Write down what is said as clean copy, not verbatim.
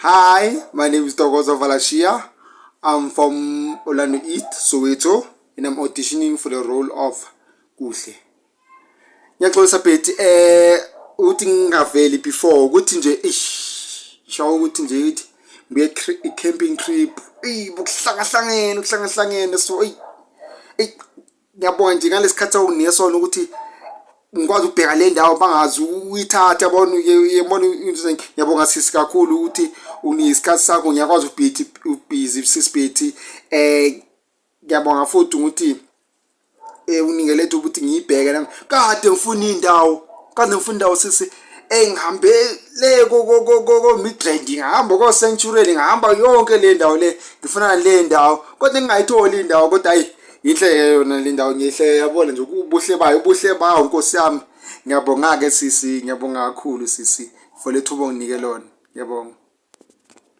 Hi, my name is Tokozo Valashiya. I'm from Orlando East, Soweto, and I'm auditioning for the role of Kuhle. Ngiyaxolisa Betty, uthi ngingaveli before ukuthi nje ish shawo ukuthi nje ithi ngibuye i-camping trip, eyi bukuhlangahlangene ukuhlangahlangene, so eyi eyi ngiyabonga nje ngalesikhathi awunginike sona ukuthi ngikwazi ukubheka le ndawo bangazi uyithatha, yabona, yabona. Ngiyabonga sisi kakhulu ukuthi unike isikhathi sakho. Ngiyakwazi ubhithi ubhizi sisi Betty. Ngiyabonga futhi ukuthi unike lethu ukuthi ngiyibheke nami. Kade ngifuna indawo, kade ngifuna indawo sisi. Ngihambe le ko Midrand, ngihamba ko Centurion, ngihamba yonke le ndawo le ngifuna le ndawo, kodwa ngingayitholi indawo. Kodwa hayi, inhle yona le ndawo, ngihle, yabona nje ubuhle bayo, ubuhle bawo, Nkosi yami. Ngiyabonga ke sisi, ngiyabonga kakhulu sisi for lethuba onginike lona, ngiyabonga.